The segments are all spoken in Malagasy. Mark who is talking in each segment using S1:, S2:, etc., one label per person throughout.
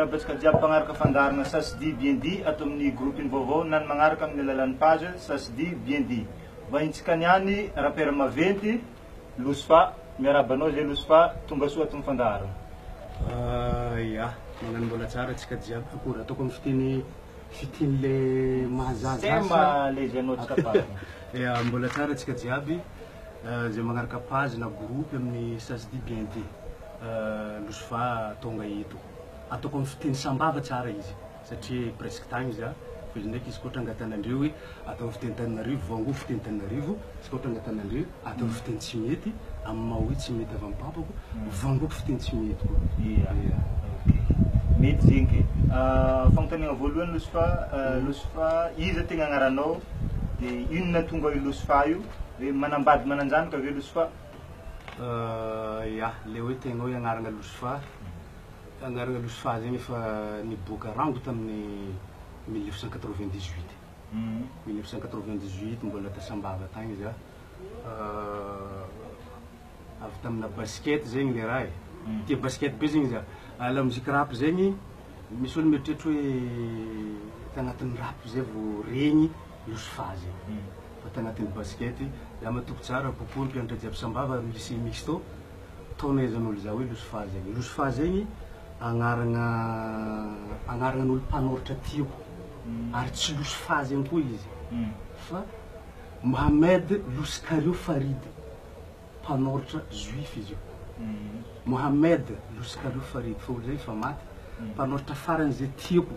S1: Miarahaba antsika jiaby mpagnaraka fandaharana Ça se dit bien dit ato amin'ny groupe iny vaovao na ny magnaraka amin'ny alalan'ny page Ça se dit bien dit. Vahintsika niany rappeur maventy Losfa. Miarahaba anao zay Losfa, tonga soa ato amin'ny fandaharana.
S2: Ya, magnano mbola tsara antsika jiaby. Akory ataoko amin'ny fiteny fiteny le mahazaza
S1: Tena
S2: sa?
S1: le izay anao tsy capable.
S2: Ya, mbola tsara antsika jiaby zay magnaraka page na groupe amin'ny Ça se dit bien dit. Losfa tonga eto. Ataoko amin'ny fiteny sambava tsara izy satria presque tagny za fa izy ndraiky izy koa tranga Antananarivo hoe atao amin'ny fiteny Antananarivo voangovo fiteny Antananarivo izy koa tranga Antananarivo atao amin'ny fiteny tsy mety amin'ny maha hoe tsy mety avy amin'ny papako voangoko fiteny tsy mety koa.
S1: Ia, ok. Mety zegny ke. Fagnontaniagna voalohany Losfa, Losfa iza tegna agnaranao de ino nahatonga io Losfa io? Hoe manambady mananjanaka ve Losfa?
S2: Ya, le hoe tegna hoe agnarana Losfa, agnarana Losfa zegny efa niboaka rango tamin'ny 1998, 1998 mbola ta Sambava tagny za, avy tamina basket zegny le raha e, tia basket be zegny za, la musique rap zegny misy olo mieritreritra hoe tagnatin'ny rap zay vao regny Losfa zegny. Fa tagnatin'ny basket, za matoky tsara kokoa ny mpianatra jiaby Sambava amin'ny lycée mixte taona ahaizan'olo za hoe Losfa zegny. Losfa zegny agnaragna agnaragnan'olo mpanoratra tiako ary tsy Losfa zegny koa izy fa Mohamed Loskario Farid, mpanoratra juif izy io. Mohamed Loskario Farid, fa olo zay efa maty, mpanoratra farany zay tiako.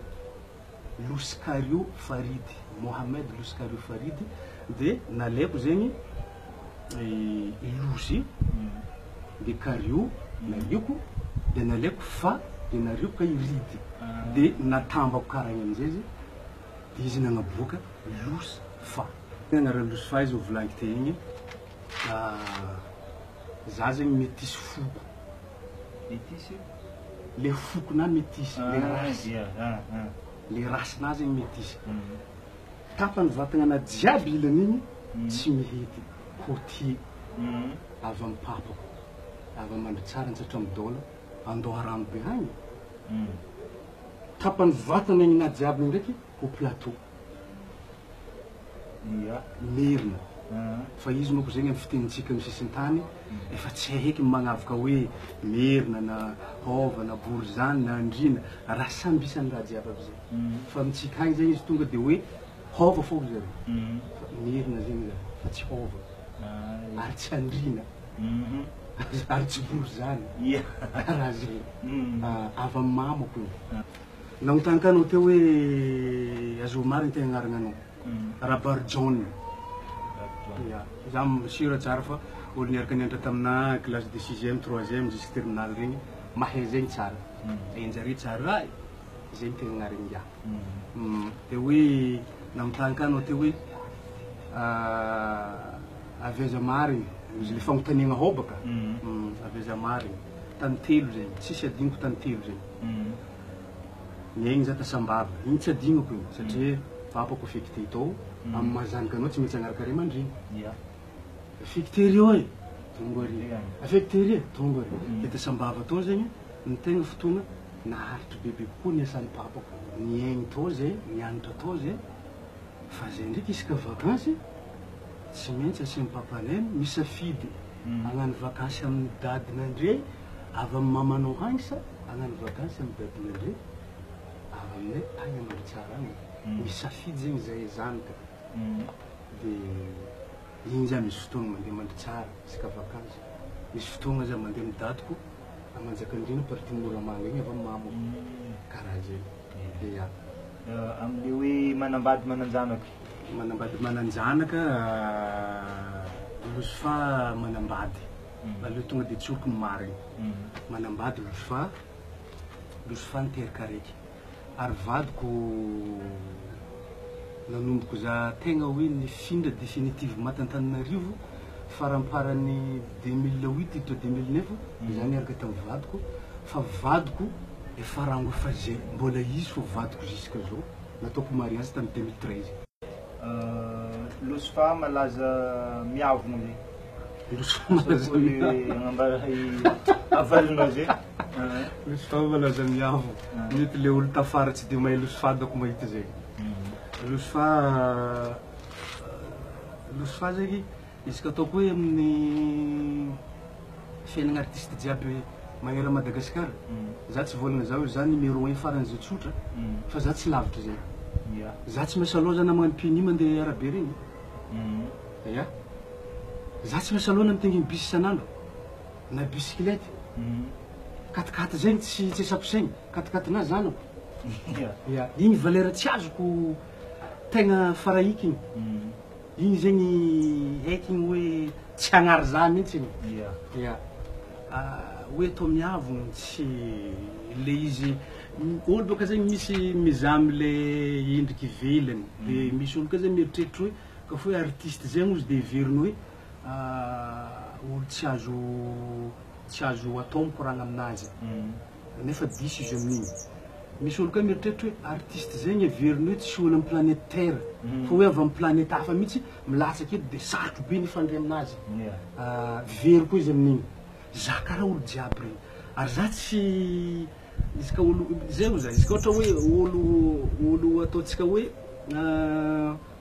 S2: Loskario Farid, Mohamed Loskario Farid, de nalaiko zegny i Lozy de Kario nariako de nalaiko Fa de nariako ka i Ridy de natambako karaha igny amizay izy de izy nagnaboaka Los Fa. Agnaran'i Los Fa izy volagniko teo igny, za zegny metisy foko.
S1: Metisy?
S2: Le foko-na metisy, le race. Le race-na zegny metisy. Tapany vatagna-na jiaby ilany igny tsy mihety, côtier, avy amy papako, avy amy Mandritsara Antsatramidola, Andoharano be agny. Tapany vatagna igny-na jiaby igny ndraiky au plateau.
S1: Ia.
S2: Merina. Fa izy manko zegny amin'ny fitenintsika amin'ny sisintany efa tsy hay eky ny magnavaka hoe merina na hova na borizano na andriana, raha samby isan'ny raha jiaby aby zegny. Fa amintsika agny zegny izy tonga de hoe hova fô zareo. Fa merina zegny zany fa tsy hova. Ary tsy andriana. Ary tsy borizano. Raha zegny. Avy amin'ny mamako io. Nagnontany ka anao teo hoe azoa marigny ty agnaragnanao. Rabarijaona. Ya, za sûr tsara fa olo niaraka nianatra taminah classe de sixième, troisième jusque terminale regny mahay zegny tsara. Hain-jare tsara e, zegny tegna agnarany ingahy. De hoe nagnontany ka anao teo hoe avy aiza marigny, izy le fagnontaniagna hobaka, avy aiza marigny, tany telo zegny, tsisy adignoko tany telo zegny. Niaigny za ta Sambava, igny tsy adignoko igny satria papako affecté tao, amin'ny maha zanaka anao tsy maintsy agnaraka ray aman-dreny. Affecté ry eo e, tonga ary, affecté ry e, tonga ary. De ta Sambava tao zegny ny tegna fotoagna naharitry bebe kokoa niasan'ny papako, niaigny tao zay, nianatra tao zay, fa zay ndraiky isaka vakansy tsy maintsy asian'ny papanay misafidy hagnano vakansy amin'ny dadinandre avy amin'ny mamanao agny sa Hagnano vakansy am dadinandre avy aminay agny Amandritsara agny, misafidy zegny zahay zanaka de igny za misy fotoagna mandeha Mandritsara isaka vakansy, misy fotoagna za mandeha am dadiko a Manjakandriana partie Moramanga igny avy am mamako, karaha zegny, ya.
S1: Amle hoe manambady mananjanaka.
S2: Manambady mananjanaka, Losfa manambady. Aleo tonga de tsoriko ny marigny. Manambady Losfa, Losfa niteraka araiky. Ary vadiko nanomboko za tegna hoe nifindra définitivement t'Antananarivo faramparan'ny 2008 hiditra 2009 za niaraka tamin'ny vadiko fa vadiko efa rango efa zay mbola izy fô vadiko jusque zao nataoko mariage tamin'ny 2013.
S1: Losfa malaza miavogno zay. Afalinao zay.
S2: Losfa malaza miavo. Mety le olo tafara tsy de mahay Losfa dako mahita zay. Losfa Losfa zegny izy ka ataoko hoe amin'ny fiainagna artiste jiaby magnera Madagascar, za tsy vôlagna za hoe za numéro un faran'izay tsotra fa za tsy lavitra zay. Za tsy miasa loha za na magnano pieds nus mandeha arabe regny. Ya. Za tsy miasa loha na mitaingigny bus isan'andro na bicyclette. Quat-quatre zegny tsy tsy asako saigny, quat-quatre-na zanako. Ya, igny valeur tsy azoko tegna faraiky igny. Igny zegny haiky igny hoe tsy hagnary za mihitsy igny. Ya. Hoe atao miavogno tsy le izy, olo bôka zegny misy mizaha amle endriky ivelany de misy olo koa zegny mieritreritra hoe ka fa hoe artiste zegny ozy de heveriny hoe olo tsy azo tsy azo atao mikoragna aminazy nefa diso izy amin'igny. Misy olo koa mieritreritra hoe artiste zegny heveriny hoe tsy olo amy planète terre fa hoe avy amy planète hafa mihitsy milatsaka eto de sarotro be ny hifandray aminazy. Very koa izy amin'igny. Za karaha olo jiaby regny ary za tsy izy ka olo zay hoy za izy ka ohatra hoe olo olo ataontsika hoe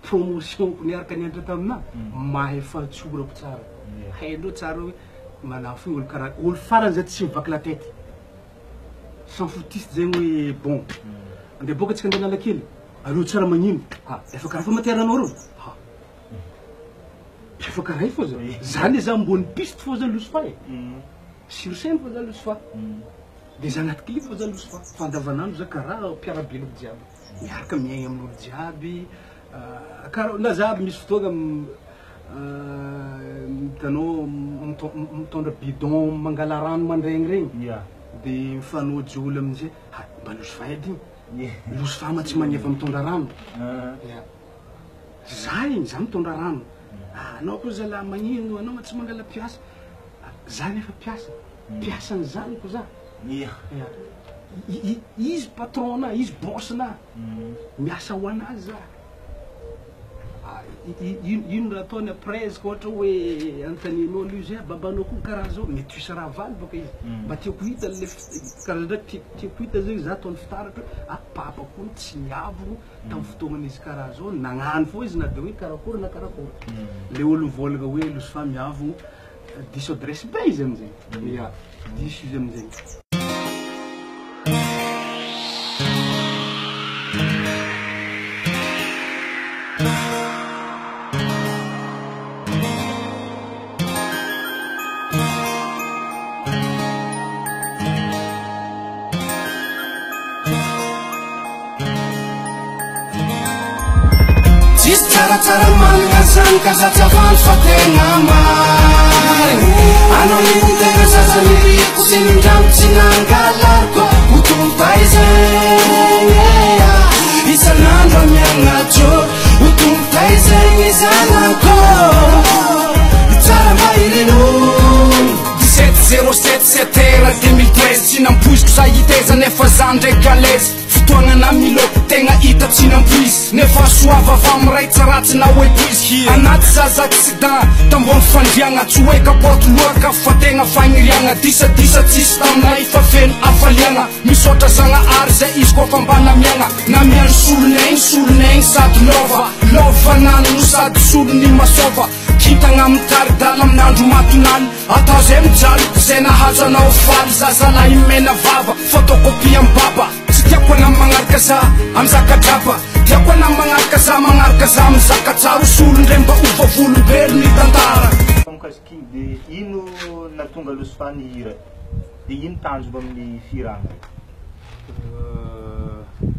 S2: promotion-ko niaraka nianatra taminah mahay fahatsorako tsara, haindreo tsara hoe manafo olo karaha olo farany zay tsy mivaky la tête, s'en foutiste zegny hoe bon andeha boka antsika andeha Analakely aleo tsara magnino ha efa karaha fa materanao reo ha efa karaha io fô za za ne za ambony piste fô za Losfa e sur scène fô za Losfa de za agnaty clip fô za Losfa fa andavanandro za karaha mpiarabelogno jiaby miaraka miaigna amin'olo jiaby karaha na za aby misy fotoagna hitanao mitondra bidon mangala rano mandraigny regny de mifanojo olo amizay ha mba Losfa edy igny Losfa ma tsy magneva mitondra rano ya za igny za mitondra rano anao koa zalahy magnino anao ma tsy mangala mpiasa za nefa mpiasa mpiasan'ny zanako za ya izy patron na izy boss na miasa ho anazy za ino raha ataony après izy ka ohatra hoe anontanian'olo izy hoe babanao koa karaha zao mety hisy raha valy bôka izy mba tiako hita le karaha ndraiky tiako hita zegny za ataony fitaratra hoe ah papa koa tsy niavogno tamin'ny fotoagnan'izy karaha zao nagnano fô izy na de hoe karakory na karakory le olo mivôlagna hoe Losfa miavogno diso adresse be izy amizay ya diso izy amizay.
S3: Tsisy tsaratsara manana zany ka za tsy avandy fa tegna marigny. Anao iny tegna zaza niriako sy nindramo tsy nangalariko ho tompo-taizegny isan'andro amiagna joro ho tompo-taizegny zanako tsara mba irin'olo. 17 07 7 heures 2013 tsy nampoiziko za hitaiza nefa za ndraiky à l'aise. Fotoagna na milo tegna hita tsy nampoizy nefa soava fa miray tsaratsy na hoepoizy anaty zaza accident tambony fandriagna tsy hoe kapoty loaka fa tegna fagniriagna disadisa tsisy taminay fa feno hafaliagna misaotra Zagnahary zay izy koa fa mba namiagna namiany solon'aigny solon'aigny sady lova lova nano sady solony masova kintagna mitari-dala amin'andro matonany atao zay mijaly zay nahazo anao faly zazalahy mena vava photocopie am baba tsy tiako ana magnaraka za amy zakadraba tiako ana magnaraka za magnaraka za amy zakatsara ho solondray mba ho vavolombelo ny tantara.
S1: Mikasika iny de ino nahatonga Losfa nihira de ino tanjona amin'ny fihirana?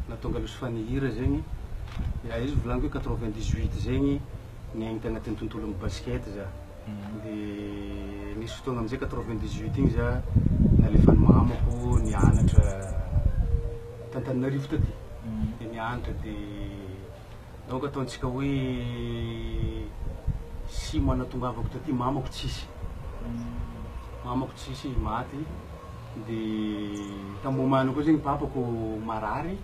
S2: Nahatonga Losfa nihira zegny, ya izy volaniko hoe 98 zegny niaigny tagnatin'ny tontolon'ny basket za de nisy fotoagna amizay 98 igny za nalefan'ny mamako nianatra t'Antananarivo taty de nianatra de donc ataontsika hoe six mois nahatongavako taty mamako tsisy, mamako tsisy maty de tamin'ny moment koa zegny papako marary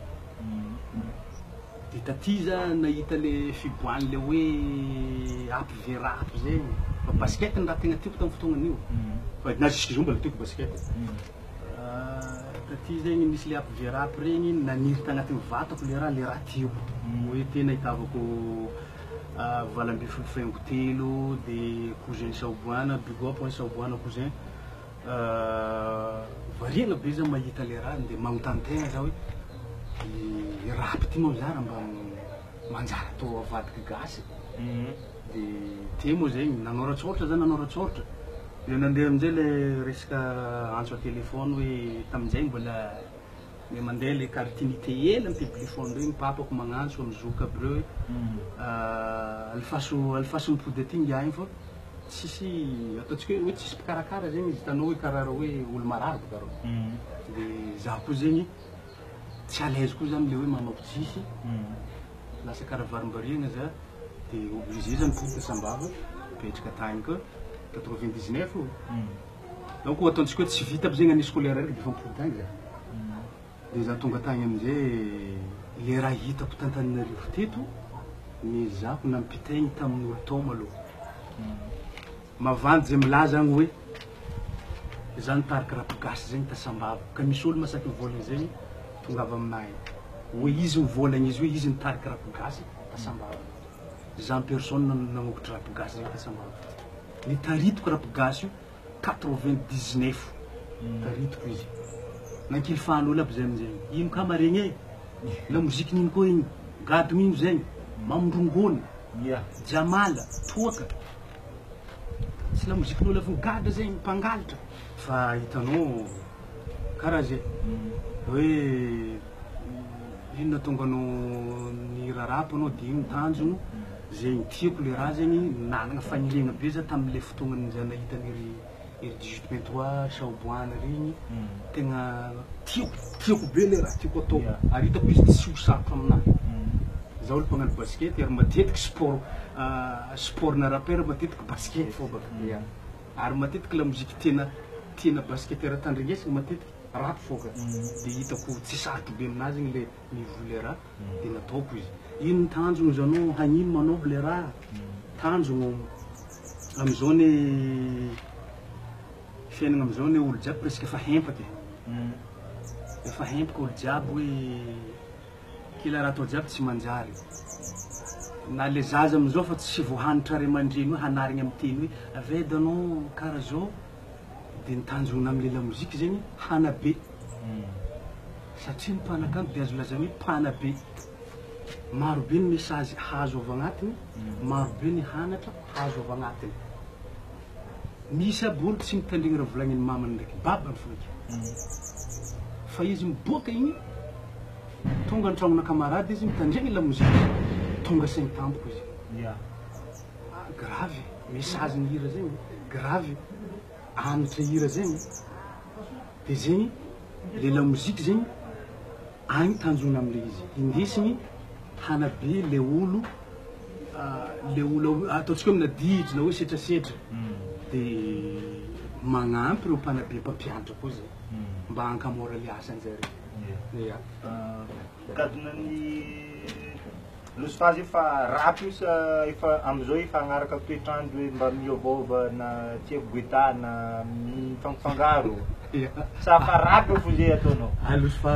S2: de taty za nahita le fiboahan'le hoe app ve rap zegny fa basket ny raha tegna tiako tamin'ny fotoagnan'io fa na jusque zao mbola tiako basket. Taty zegny nisy le app rap regny naniry tagnatin'ny vatako le raha, le raha tiako hoe tena ahitavako 18 faingo telo de cousin Saoboana, big up ho an'i Saoboana cousin. Variana be za mahita le raha de magnontany tegna za hoe i rap ty moa za raha mba manjary atao avadiky gasy. De teo moa zegny nanoratsoratra za nanoratsoratra de nandeha amizay le resaka antso an-telefôny hoe tamin'izay mbola le mandeha le carte unité hely amy publiphone regny, papako magnantso amy zoky aby reo hoe alefaso alefaso mipody aty ngiahy igny fa tsisy ataontsika hoe tsisy mpikarakara zegny izy, hitanao hoe karaha hoe olo marary bôka reo. De za koa zegny tsy à l'aise koa za amle hoe mamako tsisy, lasa karaha varimbariagna za de obligé za nipody ta Sambava nipetraka tagny koa 99 io. Donc ataontsika hoe tsy vita aby zegny année scolaire raiky de efa mipody tagny za. De za tonga tagny amizay le raha hitako t'Antananarivo teto niezahako nampitaigny tamin'olo tao malôha. Mavandy zay milaza agny hoe za nitariky rap gasy zegny ta Sambava ka misy olo masaky mivôlagna zegny tongava aminahy hoe izy mivôlagna izy hoe izy nitariky rap gasy ta Sambava. Za en personne nagnokotry rap gasy zegny ta Sambava. Nitaritiko rap gasy io 99 taritiko izy. Nankilifahan'olo aby zay aminjegny. Ino ka maregny e? Lamoziky n'ino koa igny? Gadogno ino zegny? Mamondrongony, jamala, toaka. Tsy lamozikin'olo avy migadra zegny, mpangalatra. Fa hitanao karaha zay hoe ino nahatonga anao nihira rap anao de ino tanjogno, zegny tiako le raha zegny, nanagna fagniriagna be za tamle fotoagna za nahita an'iry iry 18 mai 3 Saoboana regny, tegna tiako tiako be le raha tiako atao ary hitako izy tsy ho sarotro aminahy. Za olo mpagnano basket ary matetiky sport sport-na rappeur matetiky basket fô baka. Ary matetiky lamoziky tiana tiana basketteur tandrignesina matetiky rap fô ka. De hitako tsy sarotro be aminazy igny le mivoy le raha de nataoko izy. Ino ny tanjogno zanao hagnino manao le raha? Tanjogno amizao ne fiaignana amizao ne olo jiaby presque efa hempaka e. Efa hempaka olo jiaby hoe kila raha atao jiaby tsy manjary. Na le zaza amizao fa tsy voahanitra ray aman-dreny hoe hanarigny amy teny hoe aveda anao karaha zao de ny tanjogna amle lamoziky zegny hanabe. Satria ny mpanakanto de azo lazaina hoe mpanabe. Maro be ny message hazo avy agnatiny, maro be ny hanatra hazo avy agnatiny. Misy aby olo tsy mitandregny raha volagnin'ny mamany ndraiky babany fô eky. Fa izy miboaka igny, tonga an-tragnona camarade izy mitandregny lamoziky, tonga saigny tampoko izy. Ah grave, message ny hira zegny, grave, anatra hira zegny. De zegny, le lamoziky zegny agny tanjona amle izy, indesigny hanabe le olo, le olo ataontsika hoe minadidry na hoe setrasetra de magnampy ireo mpanabe mpampianatra koa zay mba hankamora le asanjare. Ya.
S1: Gadonan'ny Losfa zay fa rap io sa efa amizao efa agnaraka toetr'andro hoe mba miovaova na tsy haiko goetà na mifampifangaro sa fa rap io fo zay ataonao?
S2: Ah Losfa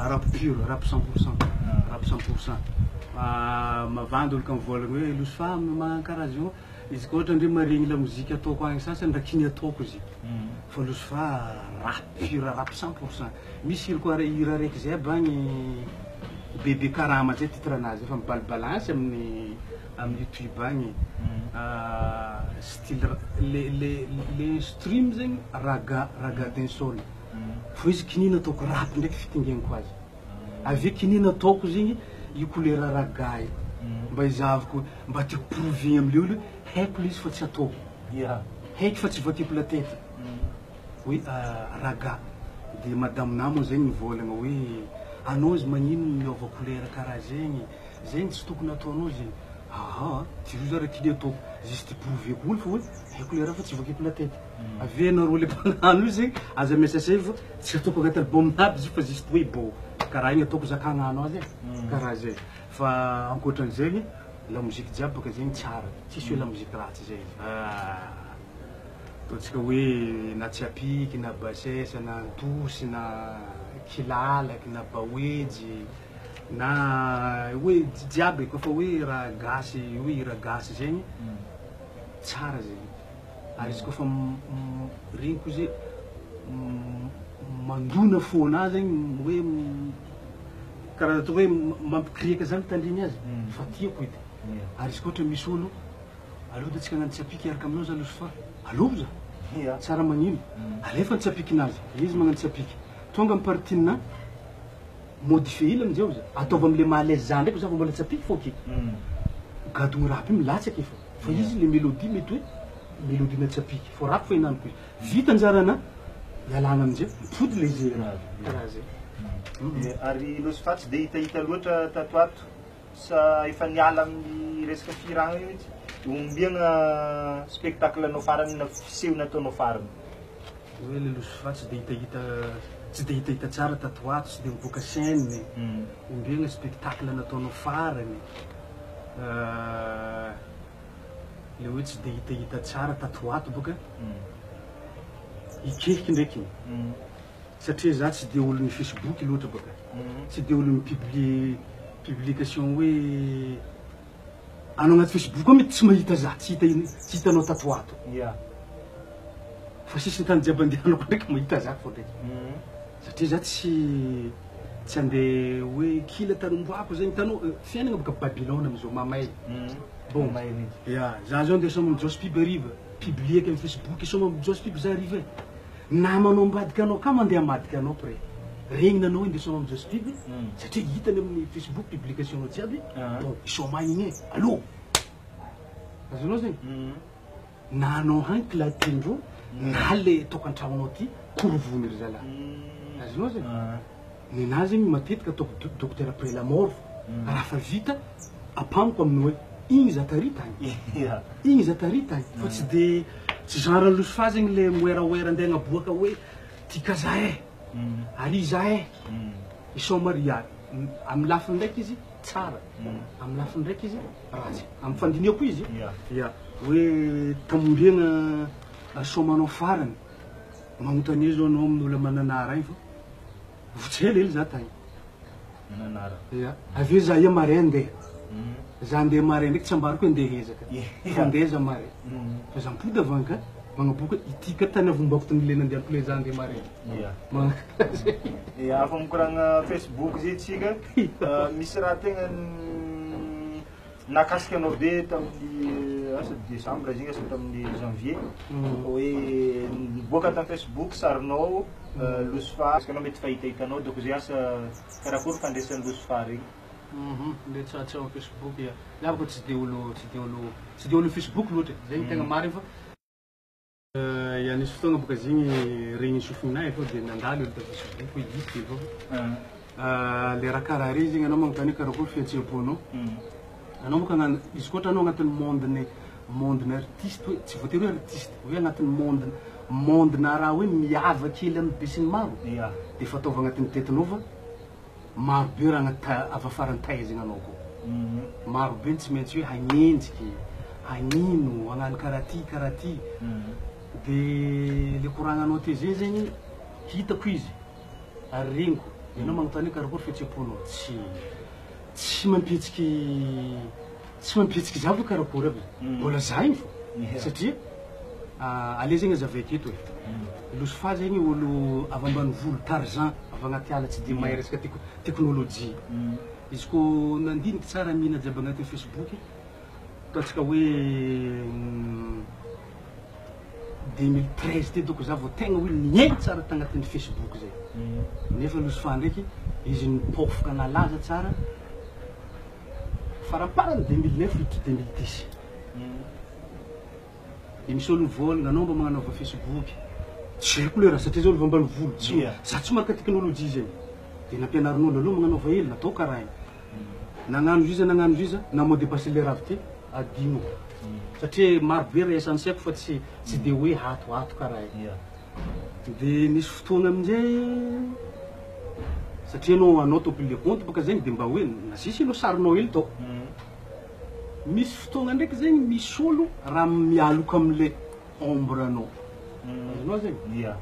S2: rap pur, rap 100%, rap 100%. Mavandy olo ka mivôlagna hoe Losfa magnano karaha zio, izy koa ohatra ndre maregny lamoziky ataoko agny sasany raha kiny ataoko izy. Fa Losfa rap pur, rap 100%. Misy hira koa hira raiky zay aby agny Bebe Karama zay titre anazy efa mibalibalance amin'ny amin'ny YouTube agny. Style le le le stream zegny raga raga dancehall. Fô izy kinina ataoko rap ndraiky fitingeniko azy. Avy eo kinina ataoko zegny io couleur raga io. Mba hizahavako mba tiako prouver amle olo hoe haiko le izy fa tsy ataoko. Haiko fa tsy voakiko la tête. Hoe raga. De madame na moa zegny nivôlagna hoe anao izy magnino miôva couleur karaha zegny, zegny tsy tokony ataonao zegny. Aha, ty io za raha kiny ataoko juste prouver-ko olo fa hoe haiko le raha fa tsy voakiko la tête. Avy eo anareo le mpagnano io zegny aza miasa saigny fa tsy ataoko agnaty album aby izy io fa juste hoe bon karaha igny ataoko za ka hagnano azy e, karaha zay. Fa ankoatran'izegny lamoziky jiaby bôka zegny tsara, tsisy hoe lamoziky ratsy zegny. Ataontsika hoe na Tsiapiky na Basesa na Antosy na Kilalaky na Bahoejy na hoe jiaby koa fa hoe raha gasy hoe hira gasy zegny tsara zegny ary izy koa fa regniko izy mandona fônà zegny hoe karaha atao hoe mampikiriaka zany mitandregny azy fa tiako edy ary izy koa ohatra misy olo Aleo de tsika hagnano tsapiky hiaraka aminao za Lucifer. Aleo za.
S1: Ia.
S2: Tsara magnino. Alefa ny tsapikin'azy. Izy magnano tsapiky. Tonga amin'ny partie-na modifier hely aminjay oza. Ataovy amle maha à l'aise za ndraiky za vao mbola tsapiky fô ke. Gadogno rap io milatsaky efa. Fa izy le mélodie mety hoe mélodie-na tsapiky. Fô rap fô hinaniko izy. Vita anjarana ialagna aminjay mipody le izy raha. Karaha zay.
S1: Ary Lucifer tsy de hitahita loatra tato ato. Sa efa niala amin'ny resaka fihirana io mihitsy? Ombiagna spectacle nao farany na fiseho nataonao farany?
S2: Hoe le Lucifer tsy de hitahita tsy de hitahita tsara tato ho ato, tsy de mivoaka scène. Ombiagna spectacle nataonao farany? Le hoe tsy de hitahita tsara tato ho ato boka ikehiky ndraiky igny. Satria za tsy de olon'ny facebook loatra baka, tsy de olon'ny mi-publier publication hoe anao agnaty facebook ao mety tsy mahita za, tsy hita ino, tsy hitanao tato ho ato. Fa sisintany jiaby andehanako ndraiky mahita za fô ndraiky. Satria za tsy tsy andeha hoe kila tany omboako zegny, hitanao fiainagna baka Babylone amizao mamay. Bon, ya, za zao andeha soma am Joss Pub hariva, publieko am facebook soma am Joss Pub za hariva e. Namanao ambadika anao ka mandeha amadika anao pre. Regny nanao indeso anao am Joss Pub satria hitany amin'ny Facebook publication nao jiaby bon isoma igny e allo azonao zegny na anao hagny kilatindreo na le tokantragnonao ty korovony ry zalahy azonao zegny Nenahy zegny matetika ataoko docteur après la mort fa raha fa vita apaniko aminy hoe igny za tary tagny igny za tary tagny fa tsy de tsy genre Lucifer zegny le moeraoera andeha agnaboaka hoe ty ka za eh ary za eh isaoma ry ary amy lafiny raiky izy tsara amy lafiny raiky izy ratsy amy fandinihako izy ya hoe tamombiagna somanao farany Magnontania zao anao amin'olo Mananara agny fa votso hely hely za tagny.
S1: Mananara.
S2: Ya. Avy eo za ia marais andeha. Za andeha marais ndraiky tsy ambarako hoe andeha hezaka. Fa andeha za marais. Fa za mipody avy agny ka magnaboaka ity ka tany avy ombako tany le nandehanako le za andeha marais.
S1: Ya.
S2: Magnano zay.
S1: Ya, afa mikoragna Facebook zay tsika, misy raha tegna Nahakasika anao be tamin'ny asa décembre zegny asa tamin'ny janvier hoe niboaka tamin'ny Facebook sarinao Lucifer parce que anao mety fahitahitanao donc zay asa karakory fandraisan'i Lucifer regny.
S2: Le tsy ao Facebook ya. Za bôka tsy de olo tsy de olo tsy de olo Facebook loatra e, zay no tegna marigny fa ya nisy fotoagna bôka zegny regny sofinay fô de nandalo olo ta Facebook hoe ito de fa le raha karaha regny zegny anao magnontany hoe karakory fihetseham-ponao, anao bôka agnano izy koa ohatra anao agnatin'ny monde-ny monde-ny artiste hoe tsy voatery hoe artiste hoe agnatin'ny monde monde-na raha hoe miavaka kely amin'ny besinimaro de efa ataovy agnatin'ny tetinao fa Maro be raha agnaty avy afara nitaizagna anao koa. Maro be ny tsy maintsy hoe hagnenjiky, hagnino, hagnano karaha ty, karaha ty. De le koragnanao teo zay zegny hitako izy ary regniko. Ianao magnontany hoe karakory fihetseham-ponao? Tsy tsy mampihetsiky tsy mampihetsiky za hoe karakory aby. Mbola za igny fô satria aleo zegny azavaiko eto e. Lucifer zegny olo avy ambanivolo, Tarzan, avy agnaty ala tsy de mahay resaka teknolojia. Izy kô nandiniky tsara mihina jiaby agnatin'ny Facebook, ataontsika hoe 2013 teo dônko za vao tegna hoe niaigny tsara tagnatin'ny Facebook zay. Nefa Lucifer ndraiky izy nipôfoka nalaza tsara faramparany 2009 hiditra 2010. De misy olo mivôlagna anao mba magnanaova facebook, tsy haiko le raha satria za olo avy ambanivolo tsy za tsy maharaka teknolojia zegny, de nampianarin'olo aleo magnanaova hely natao karaha igny, nagnano iza nagnano iza na mot de passe le raha avy ty adinoko satria maro be raha iasany saiko fa tsy tsy de hoe ato ato karaha igny, de nisy fotoagna amizay satria anao anao tompon'le compte bôka zegny de mba hoe nasisy anao sarinao hely tao. Misy fotoagna ndraiky zegny misy olo raha mialoka amle ombre anao. Azonao zegny?
S1: Ia.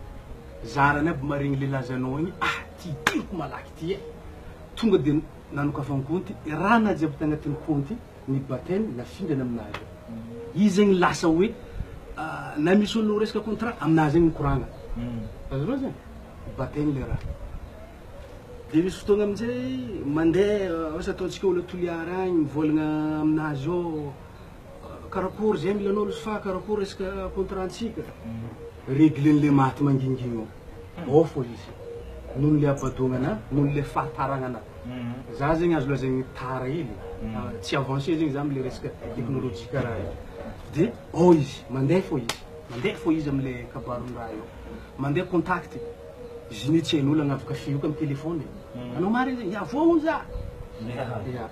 S2: Zarany aby maregny le lazanao igny, ah ty tiako malaky ty e. Tonga de nanokafany compte, raha na jiaby tagnatin'ny compte ny baptême nafindrany aminazy. Izy zegny lasa hoe na misy olo resaka contrat aminazy zegny mikoragna. Azonao zegny? Baptême le raha. De misy fotoagna amizay mandeha asa ataontsika olo a Toliara agny mivolagna aminazy ao karakory zay mila anao fa karakory resaka contrat-ntsika. Réglen'le maty mangingigny ao. Ao fô izy. Noho le habadognana, noho le fahataragnana. Za zegny azo lazaigny tara hely. Tsy avancé zegny za amle resaka teknôlôjia karaha io. De ao izy, mandeha fô izy. Mandeha fô izy amle kabaron'ny raha io. Mandeha contact. Izy iny tsy hain'olo agnavaka fioka amy téléphone. Anao marigny zegny, ia voa hono za. Ia.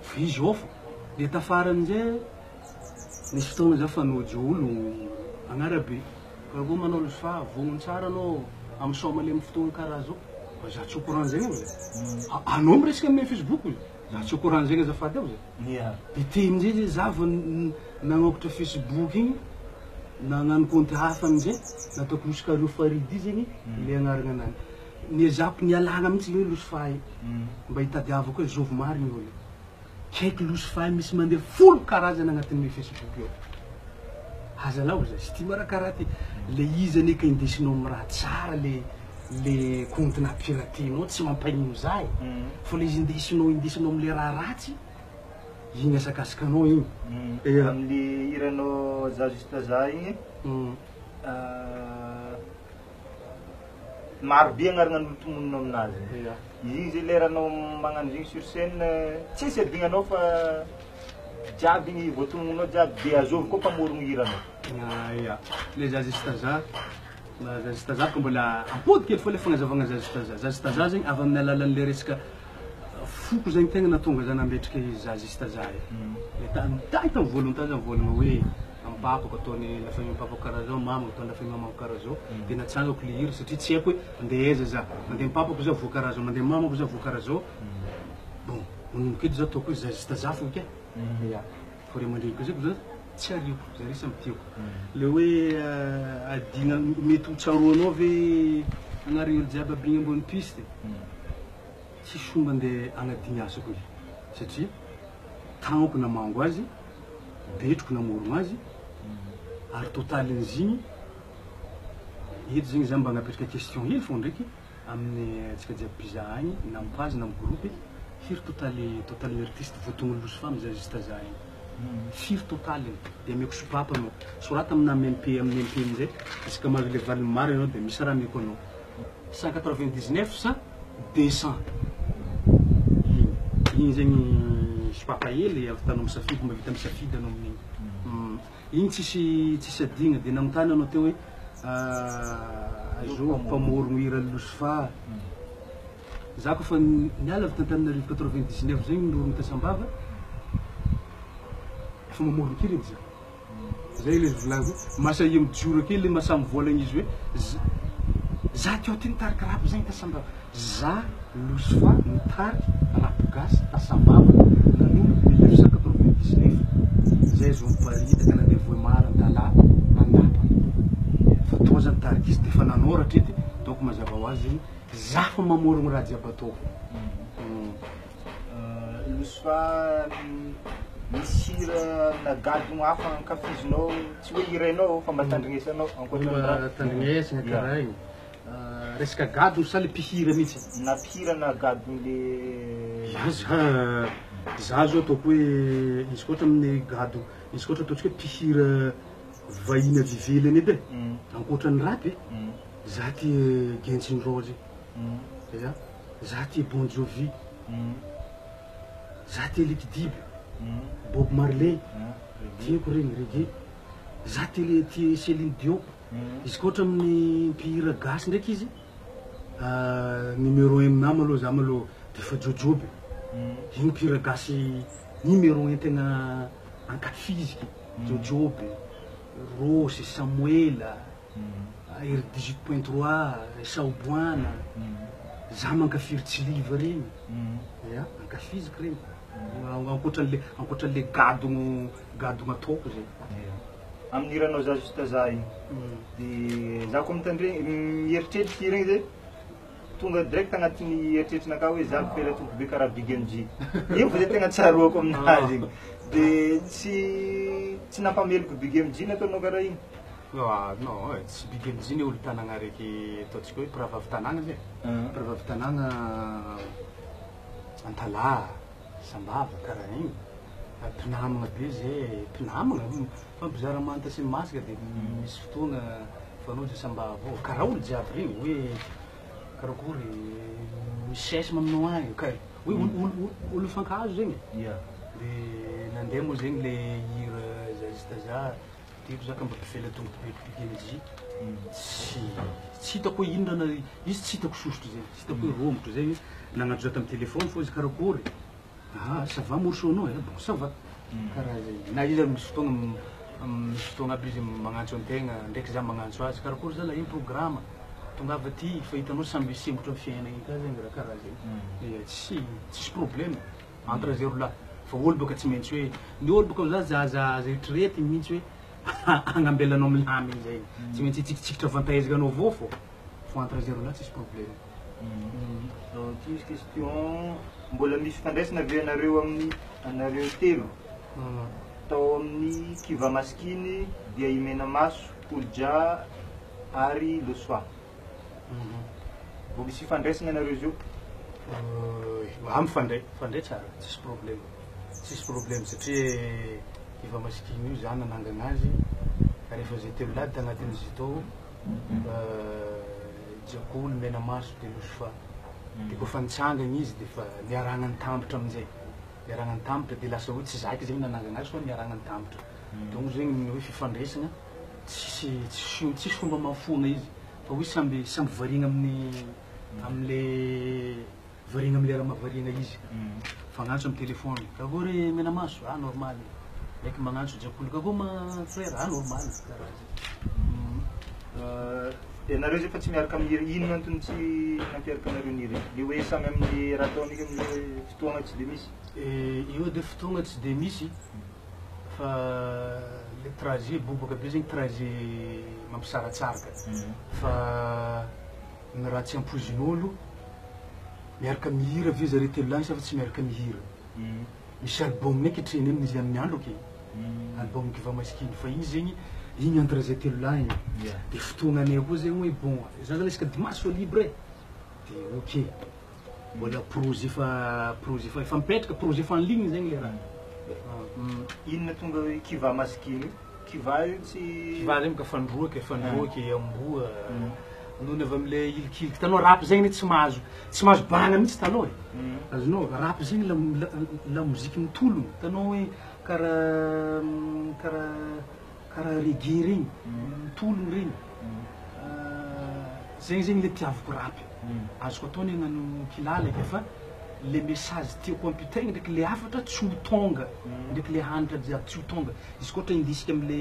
S2: Fa izy ao fô. De tafara amizay nisy fotoagna za fa nôjo olo agnarabe. Karakory manao le fa vognony tsara anao amy sôma le amy fotoagna karaha zao. Fa za tsy au courant zegny amizay. Anao miresaka amy Facebook izy. Za tsy au courant zegny azafady ao zay.
S1: Ia.
S2: De te amizay zay za vao nagnôkatra Facebook igny, nagnano compte hafa amizay, nataoko Loskario Faridi zegny le agnarana anany. Niezahako nialagna mihitsy le hoe Losfa io. Mba hitadiavako hoe zôvy marigny olo io. Kaiky Losfa misy mandeha 10 karazana agnatin'ny Facebook io. Azalao zay, sy ty mara karaha ty. Le izy anie ka indesinao amy raha tsara le le compte na piratenao tsy mampagnino za e. Fa le izy indesinao indesinao amle raha ratsy, igny asakasaka anao igny. Ia.
S1: Amle hiranao Za juste za igny, maro be agnarana tomoninao aminazy.
S2: Ia.
S1: Izy igny zay leranao magnano zegny sur scène, tsisy adignanao fa jiaby igny voatomoninao jiaby de azovy koa mpamorogno hiranao.
S2: Ah, ia. Le Za juste za, na Za juste za ko mbola ampody kely fô le fagnazavagna Za juste za. Za juste za zegny avy amin'ny alalan'le resaka foko zegny tegna nahatonga za nametraka izy Za juste za io. Le tany tamy voalohany tany za nivolagna hoe amy papako ataony la famille papako karaha zao, mamako ataony la famille mamako karaha zao. De natsangako le hira satria tsy haiko hoe mandeha aiza za. Mandeha amy papako za voa karaha zao, mandeha amy mamako za voa karaha zao. Bon, manomboka eto za ataoko hoe Za juste za fô ke. Ia. Fa ray aman-dreniko zay ko za tsy ariako, zare samy tiako. Le hoe adigna mety ho tsaroanao ve agnariny olo jiaby aby igny ambony piste? Tsisy fomba andeha agnadignasako izy satria tagnako namango azy, betroko namorogno azy, ary totalin'izy igny eto zegny za mba agnapetraka question hely fô ndraiky amin'ny antsika jiaby mpizaha agny na amy page na amy groupe, firy totaly totalin'ny artiste voatogno Losfa amy Za juste za igny? Firy totaliny? De ameko sopapa anao, sorata amina MP amin'ny MP amizay isaka mahazo le valiny marina anao de misy raha ameko anao. 199 sa 200 igny igny zegny sopapa hely ahavitanao misafidy mahavita misafidy anao amin'igny. Igny tsisy tsisy adigna de nagnontany anao teo hoe azô mpamorogno hira Losfa. Za koa fa niala avy t'Antananarivo 99 zegny nirorogno ta Sambava, efa mamorogno kely edy za. Zay le volagniko hoe masahia mijoro ake le mahasahy mivolagna izy hoe za teo ty nitariky rap zegny ta Sambava. Za Losfa nitariky rap gasy ta Sambava nanomboka 1999. Zay zo miparitaka nandeha Vohemar, Antalaha, Andapa. Fa tô za nitariky izy de efa nanoratra edy donc mazava ho azy zegny za fa mamorogno raha jiaby ataoko.
S1: Losfa misy hira na gadogno hafa ankafizinao, tsy hoe hirainao fa mba tandrignesanao ankoatran'ny
S2: Mba
S1: rap?
S2: tandrignesagna
S1: Ia.
S2: karaha igny. Resaka gadogno sa le mpihira mihitsy?
S1: Na mpihira na gadogno le
S2: Ia za, za zao ataoko hoe izy koa ohatra amin'ny gadogno, izy koa ohatra ataontsika hoe mpihira vahiny avy ivelany edy e, ankoatran'ny rap e, za tia Guns N' Roses, ia, za tia Bon Jovi, za tia Lucky Dube, Bob Marley, tiako regny reggae, za tia le tia Céline Dion, izy koa ohatra amin'ny mpihira gasy ndraiky izy, numéro 1 aminahy malôha za malôha de efa Jaojoby, igny mpihira gasy numéro 1 tegna ankafiziky, Jaojoby, Rosy, Samoela, Ery 18.3, Saoboana, za mankafiry Tsiliva regny, ia, ankafiziko regny, ankoatran'le ankoatran'le gadogno gadogno ataoko zay.
S1: Amin'ny hiranao Za Juste Za igny. De za koa mitandregny mieritreritry hira igny zay tonga direct agnatin'ny eritreritrinakahy hoe za mifela-tompo be karaha Big MJ. Io fo zay tegna tsaroako aminazy igny. De tsy tsy nampameloko Big MJ nataonao karaha igny?
S2: Ah non eh, tsy Big MJ ny olo tanagna araiky ataontsika hoe mpirahavavy tanagna zay. Mpirahavavy tanagna Antalaha, Sambava, karaha igny. Mpinamagna be zay, mpinamagna, mifampizara manta sy masaka de misy fotoagna mifanonja Sambava ao, karaha olo jiaby regny hoe karakory misy sesme aminao agny, ka hoe olo olo mifankahazo zegny e. De nandeha moa zegny le hira za juste za, tiako za ka mba mpivela tongotro be Big MJ, tsy tsy hitako hoe ino raha na- izy tsy hitako sosotro zegny, tsy hitako hoe romotro zegny, nagnantso za tamin'ny telefôny fô izy karakory. Ah ça va morceau nao eh, bon ça va karaha zegny, na izy ary misy fotoagna misy fotoagna aby izy magnantso antegna ndraiky za magnantso azy karakory zalahy ino programme tongava aty fa hitanao samby sembotra amy fiainagna igny ka zegny raha karaha zegny, ia tsy tsisy problème entre zay roa lahy fa olo bôka tsy maintsy hoe ny olo bôka za zaza aza eritreretigny mintsy hoe agnambelanao milamigny zegny tsy maintsy hitsikitsikitra vantaezaka anao avao fô fa entre zay roa lahy tsisy problème.
S1: Ty misy question, mbola misy fifandraisana ve anareo amin'ny anareo telo tao amin'ny Kiva Maskiny dia i Menamaso, Olja ary Losoa? Mbo misy fifandraisana anareo zio?
S2: Ah mifandray, mifandray tsara, tsisy problème, tsisy problème satria Kiva Maskiny io za nanangana azy rehefa zay telo lahy tagnatin'izy tao. Jakoly, Menamaso de Losofa. De kôfa nitsangagna izy de fa niarahagna nitambatra aminjay, niarahagna nitambatra de lasa hoe tsy zaky zegny nanangagna azy fa niarahagna nitambatra. Donc zegny ny hoe fifandraisagna tsisy tsisy tsisy fomba mahafoagna izy fa hoe samby samby variagna amin'ny am'le Variagna amle raha mahavariagna izy. Fagnantso am téléphone, kakory Menamaso, ah normal. Ndraiky magnantso Jakoly, kakory ma frère, ah normal. Karaha zay.
S1: Ianareo zay fa tsy miaraka mihira, inona antony tsy nampiaraka anareo nihira? Le hoe samy amin'ny raha ataony eky amle fotoagna tsy de misy?
S2: Io de fotoagna tsy de misy fa le trajet bobaka be zegny trajet mampisaratsaraka fa ny raha tsy ampoizin'olo Miaraka mihira ve zareo telo lahy sa fa tsy miaraka mihira? Misy album eky hatreny aminy izy amin'ny andro aky. Album Kiva Masikiny fa igny zegny igny entre zay telo lahy igny. De fotoagnanay koa zegny hoe bon za zany isaka dimanche fa libre e. De ok. Mbola projet fa projet fa efa mipetraka projet efa en ligne zegny le raha.
S1: Inona tonga hoe Kiva Masikiny io? Kiva io tsy.
S2: Kiva zegny boka fandroaka e, fandroaka e, amboa. Nony avy amle hilikiliky hitanao rap zegny anie tsy mahazo tsy mahazo bahana mihitsy taloha e. Azonao rap zegny la lamoziky mitologno hitanao hoe karaha karaha karaha reggae regny mitologno regny. Zegny zegny le tiaviko rap. Azoko atao ny hagnano kilalaka fa le message tiako ampitaigna ndraiky le hafatra tsy ho tônga ndraiky le hanitra jiaby tsy ho tônga. Izy koa ohatra indesiko amle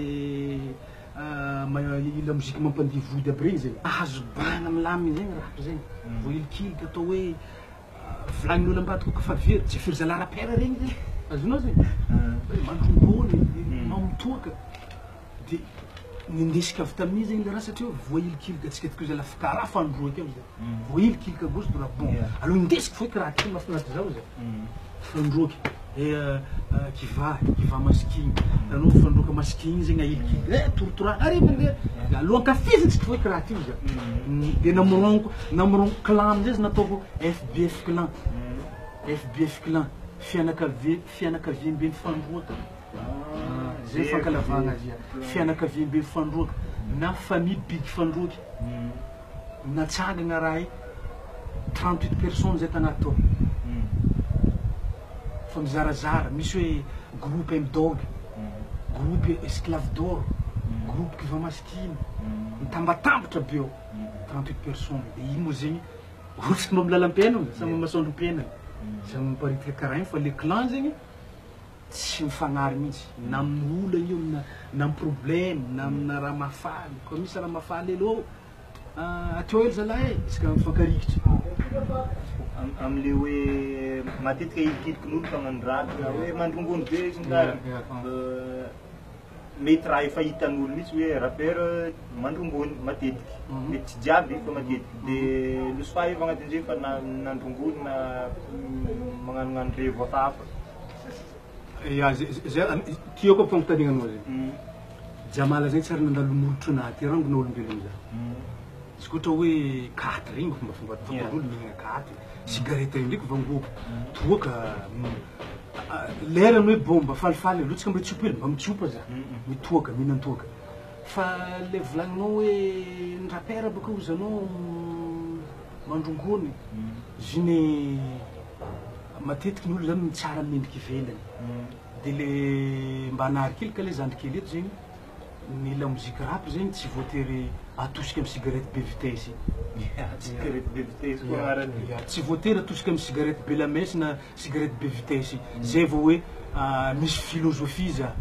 S2: lamozika mampandihy vody aby regny zegny, azo bahana milamigny zegny rap zegny, voahilikiliky atao hoe volagnin'olo ambadika ao ka fa very, tsy firy zalahy rapera regny zegny, azonao zegny, hoe mandrombôny, mamitoaka, de nindesiko avy tamin'igny zegny le raha satria voahilikiliky antsika ty koa zalahy fa karaha fandroa akeo zay, voahilikiliky à gauche droite, bon aleo indesiko fô eky raha ty mahafinaritra zaho zay. Fandroaka eh kivà, kivà masikigny, hitanao fandroaka masikigny igny zegny ahilikiliky eh torotorahana ary mandeha de aleo ankafizintsika fô eky raha ty ozy de namorogniko namorogniko clan amizay izy nataoko FBF clan, FBF clan fianakavia fianakaviamben'ny fandroaka zay fankalavagna azy fianakaviamben'ny fandroaka na famille big fandroaka. Natsangana raha i 38 personnes zay tagnaty tao. Fa mizarazara, misy hoe groupe M-Dog, groupe Esclave d'or, groupe Kiva Masikina, mitambatambatra be ao. 38 personnes. De iny moa zegny olo samby amy lalam-piainana, samby amy masoandrom-piainana, samby miparitaka karaha igny fa le clan zegny tsy mifagnary mihitsy na amin'ny olana io na na amin'ny problème na amina raha mahafaly koa misy raha mahafaly elo atao elo zalahy e isaka mifankarikitra.
S1: Amle hoe matetika hilikilikin'olo mpagnano rap na hoe mandrongony be sy ny tariny. Mety raha efa hitan'olo mihitsy hoe rappeur mandrongony matetiky, mety tsy jiaby fa matetiky, de Lousfa efa agnatin'izay efa nandrongony na magnanognano revo hafahafa.
S2: Ya, zay tiako aby fagnontaniagnanao zay. Jamala zay tsary nandalo molotro nahy ty rangona olombelogno za. Izy koa ohatra hoe katy regny fombafomba fataon'olo mihinagna katy, cigarette regny ndraiky vangoako, toaka, lerany hoe bon mba falifaly aloha tsika mba hitsopa hely, mba mitsopa za, mitoaka, mihinan-toaka. Fa le volagninao hoe ny rappeur bôka ozy anao mandrongony, izy iny matetiky ny olo zany mitsara amin'ny endriky ivelany. De le mba nahary kely ka le zandry kely eto zegny, ny lamoziky rap zegny tsy voatery atosika amy cigarette be vitesse.
S1: Cigarette be vitesse koa agnarany.
S2: Ya, tsy voatery atosika amy cigarette be la mèche na cigarette be vitesse. Zay vao hoe misy philosophie za.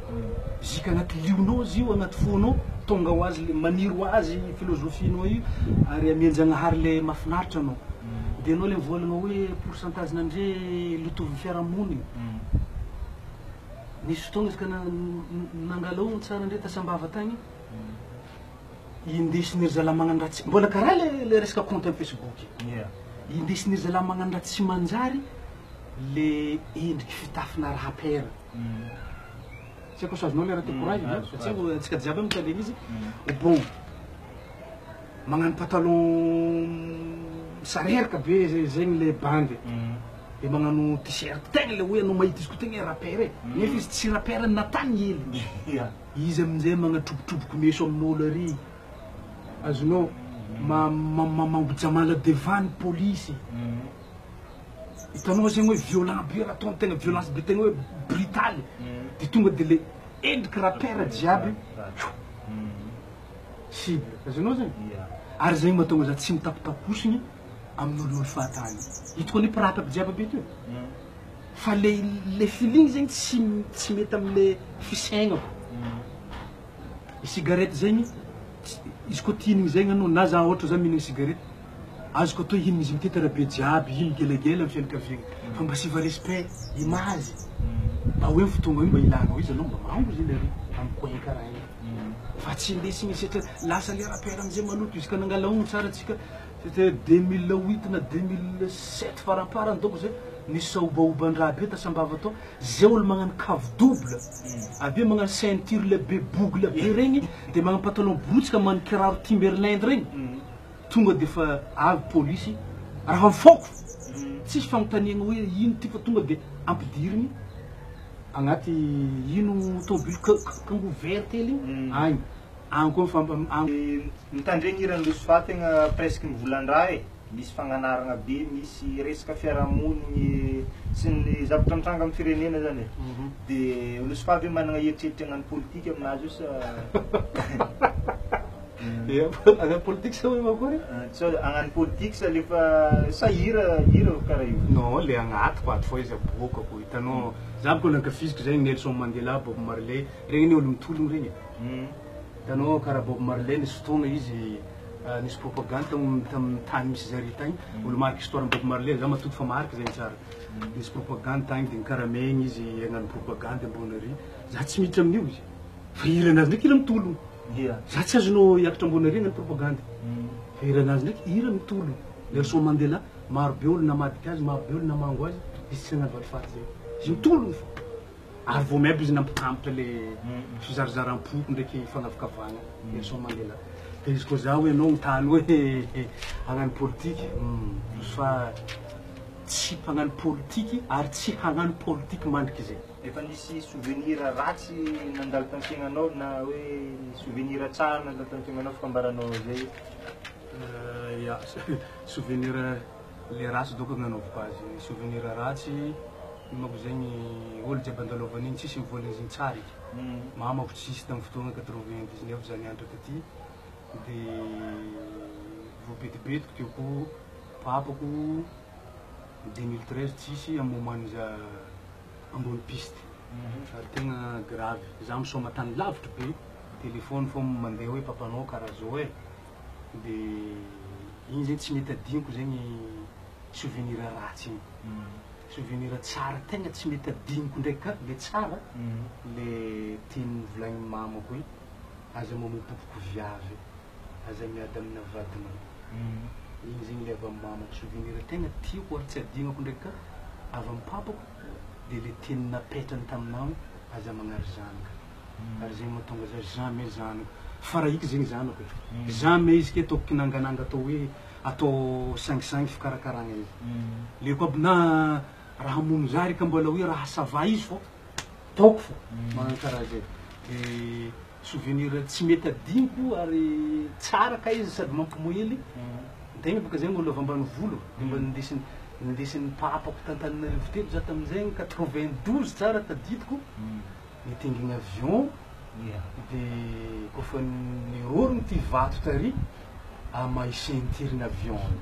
S2: Zika agnaty lionao izy io, agnaty fonao, tonga ho azy le maniry ho azy philosophie-nao io ary amian-jagnahary le mahafinaritra anao. De anao le mivolagna hoe pourcentage nandre lotovin'ny fiarahamonigny. Nisy fotoagna izy ka nangalao tsara ndre tasambava tagny, indesin'iry zalahy magnano raha tsy, mbola karaha le resaka compte amy Facebook io. Indesin'iry zalahy magnano raha tsy manjary le endriky fitafina rappeur. Tsy haiko asa azonao le raha tiako koragny, satria antsika jiaby mitandregny izy. Bon, magnano pantalon misareraka be zegny le bandy. De magnano t-shirt tegna le hoe anao mahita izy koa tegna hoe rappeur e. Nefa izy tsy rappeur natany hely. Izy aminjay magnatrobotroboko meso amin'olo ary. Azonao mamango jamala devant ny polisy. Hitanao zegny hoe violent be raha ataony tegna violence be tegna hoe brutale. De tonga de le endriky rappeur jiaby cible. Azonao zegny? Ary zegny mahatonga za tsy mitapitaposigny amin'olon'olo fahatany. Hitako anie mpirapy aby jiaby aby eto e. Fa le le feeling zegny tsy tsy mety amle fisaignako. I cigarette zegny izy koa tia hihinagna zegny anao na za ohatra za mihinagna cigarette azoko atao hihinagna izy mitety arabe jiaby, hino gelagela amy fianakaviagna fa mba asiva respect, image mba hoe fotoagna io mba ilanao izy anao mba mango izy le amy coin karaha igny fa tsy indesigny satria lasa le rappeur amizay maloto izy ka nangala ogno tsara atsika. C'était 2008 na 2007 faramparany donc zay nisy sahobahoban-draha be ta Sambava tao, zay olo magnano cave double, avy eo magnano ceinture le be bougle be regny, de magnano pantalon brotsika magnano kiraro Timberland regny, tonga de fa avy polisy raha mifaoko, tsisy fagnontaniagna hoe ino ty fa tonga de ampidirigny agnaty ino tôbily kangou vert hely igny agny, agny koa mifamp-
S1: Mitandregny hiran'i Lousfa tegna presque mivolan-draha e, misy fagnanaragna be, misy resaka fiarahamonigny sy ny zavatra mitranga amin'ny firenena zany e. De Lousfa ve managna eritreritra hagnano politika aminazy io sa
S2: Ia, hagnano politika sa hoe mankory?
S1: Sao hagnano politika sa alefa sa hira hira karaha io?
S2: Non, le agnatiko ato fô izy aboakako, hitanao, za bôka nankafiziko zegny Nelson Mandela, Bob Marley, regny anie olo mitologno regny e. Hitanao karaha Bob Marley nisy fotoagna izy nisy propagande tamin'ny tany misy zare tagny, olo mariky histoire Bob Marley, za matoky fa mariky zegny tsara, nisy propagande tagny de nikaramaigny izy hagnano propagande ambony ary, za tsy miditra amin'io izy fa hiranazy ndraiky hira mitologno, za tsy azonao hiakatra ambony ary hagnano propagande fa hiranazy ndraiky hira mitologno, Nelson Mandela maro be olo namadika azy, maro be olo namango azy, izy tsy nagnano valifaty zegny, izy mitologno fô. Ary vao miabo izy nampitambatra le fizarizaram-poko ndraiky fanavakavahana Nelson Mandela. De izy koa za hoe anao mitany hoe hagnano politiky, fa tsy mpagnano politiky ary tsy hagnano politiky mandrikizay.
S1: Efa nisy souvenir ratsy nandalo tamin'ny fiaignanao na hoe souvenir tsara nandalo tamin'ny fiaignanao fikambaranao zay?
S2: Ya, souvenir le ratsy dônko agnanaovako azy, souvenir ratsy Manko zegny olo jiaby andalovana igny tsisy mivolagna izy igny tsara eky. Mamako tsisy tamin'ny fotoagna 99 za nianatra taty de voabetibetiky teo koa papako 2013 tsisy amy moment za ambony piste ary tegna grave za misaoma tany lavitry be téléphone fô mandeha hoe papanao karaha zao e de igny zegny tsy mety adinoko zegny souvenir ratsy igny. Souvenir tsara tegna tsy mety adinoko ndraiky ka le tsara, le teny novolagnin'ny mamako hoe aza mamopopoky viavy, aza miady amina vadinao. Igny zegny le avy amin'ny mamako, souvenir tegna tiako ary tsy adignako ndraiky ka avy amin'ny papako de le teny napetrany taminah hoe aza magnary zanaka. Ary zegny mahatonga za jamais zanako, fa raha iky zegny zanako e, jamais izy ke ataoko kinangananga atao hoe atao sangisangy fikarakaragna izy. Leko aby na raha hamono za reka mbola hoe raha ça va izy fô ataoko fô magnano karaha zay. De souvenir tsy mety adinoko ary tsara kay izy sady mampimoely, tegna bôka zegny olo avy ambanivolo de mba nindesigny nindesin'ny papako t'Antananarivo teto za tamin'izegny 92 tsara tadidiko, nitaingigna avion de kôfa nirôrogno ty vato tary amahy ceinture-ny avion igny.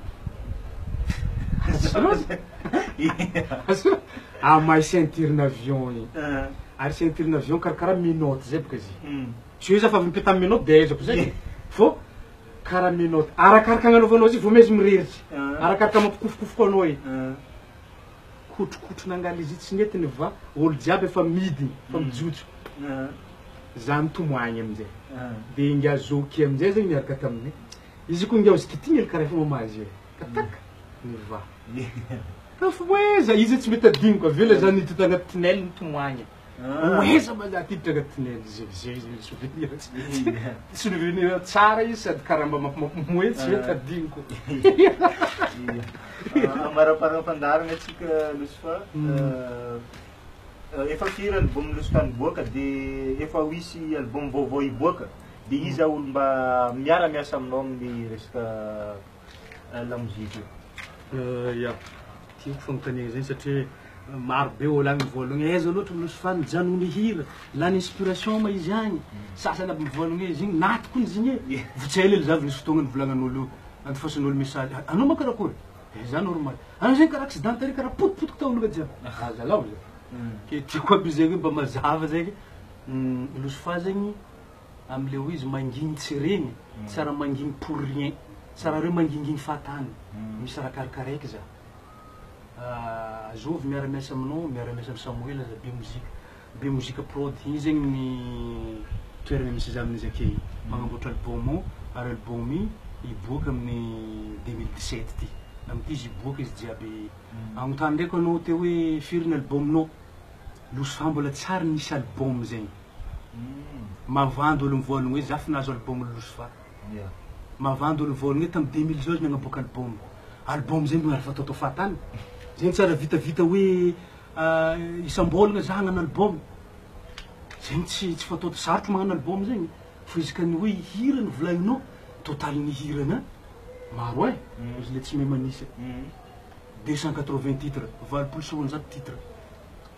S2: Amahy ceinture-ny avion igny. Ary ceinture-ny avion karakaraha menotte zay bôka izy io. Tsy hoe za fa avy nipeta amy menotte de ahaizako zay fô karaha menotte. Arakaraka agnanaovanao azy io vao miha izy mireritry. Arakaraka mampikofokofoko anao igny. Kotrokotrona angala izy io tsy nety ny va olo jiaby efa midigny efa mijotso. Za nitomagny amizay. De ingahy zoky amizay zegny niaraka taminay. Izy koa ingahy ozy kitigny hely karaha efa mamazy io. Tatak! Ny va. Tafoheza! Izy tsy mety adinoko avy eo le za niditra tagnaty tunnel nitomagny. Hoeza ma za ty niditra agnaty tunnel zay zay zay souvenir souvenir tsara izy sady karaha mba mampimoe tsy mety adinoko.
S1: Amaraparana fandaharana antsika Lucifer. Efa firy album Lucifer niboaka de efa ho hisy album vaovao hiboaka de iza olo mba miara miasa aminao amin'ny resaka lamozika io?
S2: Ya, tiako fanontaniana zegny satria maro be olo agny mivolagna hoe aiza loatra Lucifer nijanona nihira, lany inspiration ma izy agny, sasany aby mivolagna hoe izy igny naty kony izy igny e, vao tsy ela za vao nisy fotoagna nivolagnan'olo io, andifasan'olo message, anao ma karakory? Eh za normal, anao zegny karaha accident tary karaha potipotiky taolagna jiaby, azalao za, ke tiako aby zegny hoe mba mazava zegny, Lucifer zegny amle hoe izy mangigny tsy regny, tsy raha mangigny pour rien, tsy raha reo mangingigny fahatany, misy raha karakaraiko za, zovy miara miasa aminao, miara miasa amy Samoela za be mozika, be mozika prod, igny zegny ny toerana misy za amin'izy ake igny, magnamboatra album ao, ary album igny hiboaka amin'ny 2017 ty, amity izy hiboaka izy jiaby, agnontany ndraiky anao teo hoe firy ny album-nao, Lucifer mbola tsary nisy album zegny. Mavandy olo mivolagna hoe za fa nahazo album Lucifer. Mavandy olo mivolagna hoe tamy 2000 zao izy nagnaboaka album. Album zegny mbola fataotao fahatany. Zegny tsara vitavita hoe isam-bolagna za hagnano album. Zegny tsy tsy fataotao sarotro magnano album zegny. Fa izy ka ny hoe hira no volagninao, totalin'ny hirana maro e. Izy le tsy mahay manisa. 280 titres, 280 titres.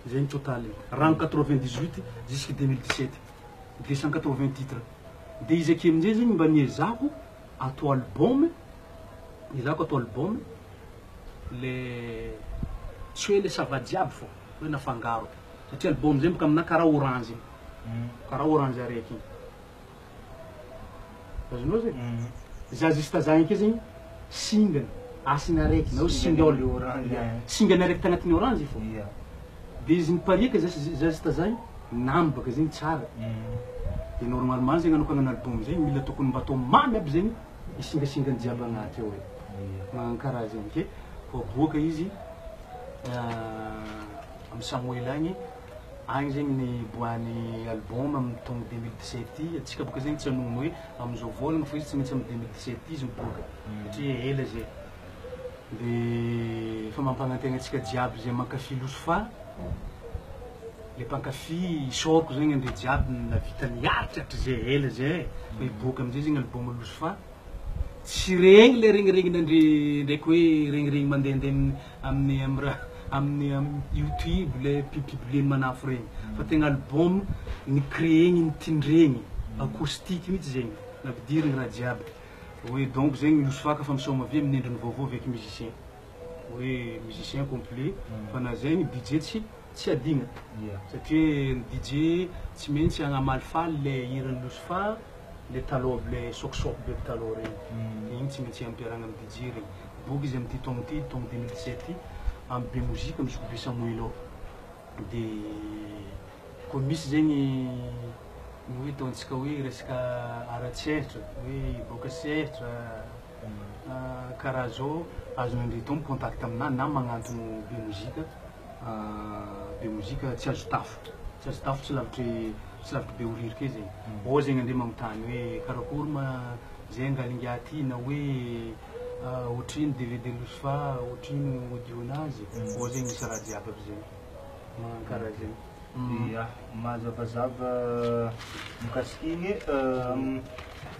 S2: Zay ny total-ny. Rano 98 jusque 2017. 280 titres. De izy ake amizay zegny mba niezahako atao album, niezahako atao album le tsy hoe le sava jiaby fô hoe nafangaro. Satria album zay boka aminahy karaha orange igny. Karaha orange araiky igny. Azonao zegny? Za juste za igny ke zegny singany, asina araiky na hoe single. Singany araiky tagnatin'ny orange fô. De izy nipariaka za za juste za igny namy baka zegny tsara. De normalement zegny anao ka hagnano album zegny mila tokony mba atao mamy aby zegny isingasingany jiaby agnaty ao e. Magnano karaha zegny ke voaboaka izy amy Samoela agny. Agny zegny ny iboahan'ny album amin'ny taogno 2017 ty, antsika boka zegny tsy hanogno hoe amizao vôlagna fa izy tsy maintsy amin'ny 2017 ty izy miboaka satria ela zay. De efa mampanantegna antsika jiaby zay mankafy Lucifer, le mpankafy isaorako zegny andre jiaby nahavita niaritra hatrizay ela zay e, fa hiboaka amizay zegny album Lucifer. Tsy regny le regniregnin'andre ndraiky hoe regniregny mandehandeha amin'ny amin'ny raha amin'ny amin'ny youtube le publipublier manafo regny fa tegna album ni-créer-gny nitindregny acoustique mihitsy zegny nampidirigny raha jiaby hoe donc zegny Lucifer fa misaoma avy amin'ny endriny vaovao avec musicien hoe musicien complet fa na zegny DJ tsy tsy adigna satria ny DJ tsy maintsy hagnamalifaly le hiran'i Lucifer le taloha aby le sokosoko be taloha regny, igny tsy maintsy ampiarahagna amy DJ regny. Boka izy amty taogno ty, taogno 2017 ty. Amy Be Mozika, amy zokibe Samoël ao. De koa misy zegny ny hoe ataontsika hoe resaka ara-tsehatra, hoe hiboaka sehatra, karaha zao, azon'andre atao mi-contact aminahy na magnantogno Be Mozika, Be Mozika tsy azo tafo, tsy azo tafo tsy lavitry tsy lavitry Behoririka eo zegny. Ao zegny andre magnontany hoe karakory ma zay angalingiahy ty na hoe ohatrino DVD Lousfa, ohatrino audio-nazy, ao zegny misy raha jiaby aby zegny. Magnano karaha zegny.
S1: Ya, mazavazava mikasika igny.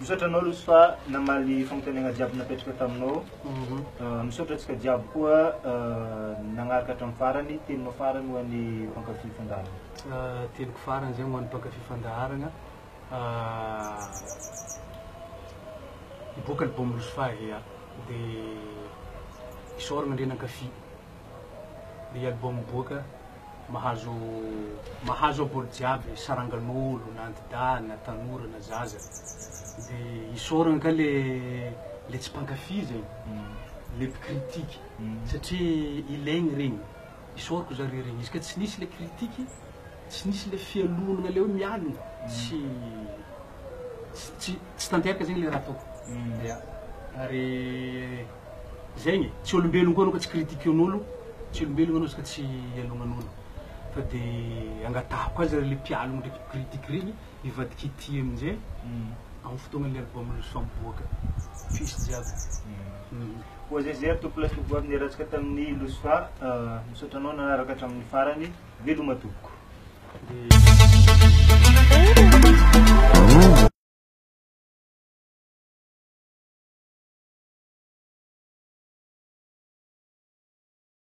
S1: Misaotra anao Lousfa namaly fagnontaniagna jiaby napetraka taminao. Misaotra antsika jiaby koa nagnaraka hatramin'ny farany. Teninao farany ho an'ny mpankafy fandaharana.
S2: Teniko farany zegny ho an'ny mpankafy fandaharana, hiboaka album Lousfa ehe de isaoragna ndre nankafy le album miboaka mahazo mahazo aby olo jiaby sarangan'olo na antidahy na tanora na zaza de isaoragna ka le le tsy mpankafy zegny le mpikritiky satria ilaigny regny isaorako zare regny izy ka tsy nisy le kritiky tsy nisy le fialonana le hoe mialona tsy tsy tsy tanteraka zegny le raha ataoko ya ary zegny e tsy olombelogno koa anao ka tsy critiquen'olo tsy olombelogno anao izy ka tsy ialognan'olo fa de angatahako azy ary le mpialogno ndraiky mpikritique regny hivadiky ity aminjay amin'ny fotoagna le album Lousfa miboaka fisy jiaby.
S1: Koa zay zay ry tompolahy sy tompovavy niaratsika tamin'ny Lousfa, misaotra anao nanaraka hatramin'ny farany, veloma tompoko.
S2: De.